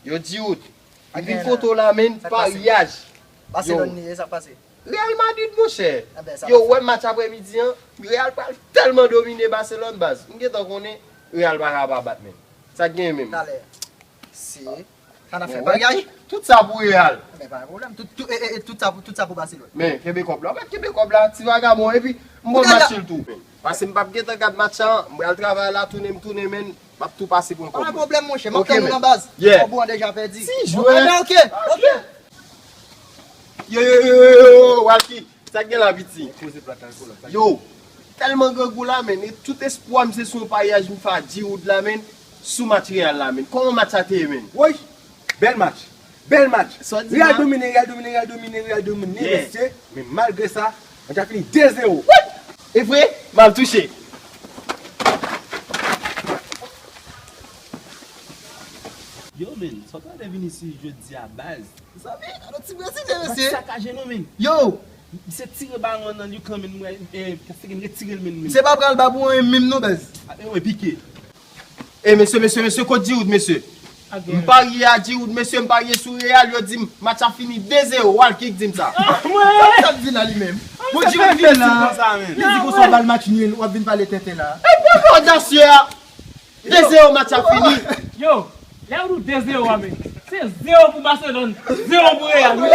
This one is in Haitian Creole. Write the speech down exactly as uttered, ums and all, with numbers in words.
Yo, Giroud, m vin kote w la, menn, paryaj. Yo. Barcelone li ye, sa k pase? Real Madrid, monchè. Yo, wè match aprèmidi an, Real pral tèlman domine Barcelone, baz. M gentan konnen Real pa ka pa bat, menn. Sa k genyen menm? Talè. Si. Sa n ap fè bagay. Tout sa pou Real. Men pa gen pwoblèm. Tout, tout, e, e, e, tout sa pou, tout sa pou Barcelone. Men, kenbe kòb la. Ou mèt kenbe kòb la, ti vagabon. Epi, m pran match li tou. Paske m p ap gentan gad match la, m pral travay la, tounen m tounen, menn. M ap tou pase pran kòb mwen. Pa gen pwoblèm, monchè. M ap tann ou nan baz. Yeah. Fò ou an deja pèdi. Ti jwè. Bon, ok, ok. Yo, yo, yo, yo, yo, Walky. Sa k gen la, piti? Yo, tèlman grangou la, menn. E tout espwa m se sou yon paryaj m fè a Giroud la, menn. Sou match Real la, menn. Kòman match sa te ye, menn? Woy! Bèl match! Bèl match! Real domine, Real domine, Real domine, Real domine, mesye. Men malgre sa, match la fini de zewo. E vre? M al touche. Yo, menn, sa w ta vle vin isi jodi a, baz? Zanmi, gade yon ti brezilyen, mesye. Sakaje nou, menn. Yo! Misye tire balon nan lukan, menn, mwen, eh, Castegan retire l, menn, menn. Misye pa pral ba pou anyen menm non, baz. Ah, eh, wi, pike. Eh, mesye, mesye, mesye, kot Giroud, mesye? M parye a Giroud, mesye, m parye sou Real, yo di m match la fini de zewo, Walky k di m sa. Ah, mwen! Sa l t ap di la li menm? Bon, Giroud vin isit konsa, menn. Li di konsa w ba l match nil, w ap vin pale tenten la. E pwoblèm odasye a. De zewo match ap fini. Yo, lè yo di w de zewo a, men, se zewo pou Barcelone, zewo pou Real, wi.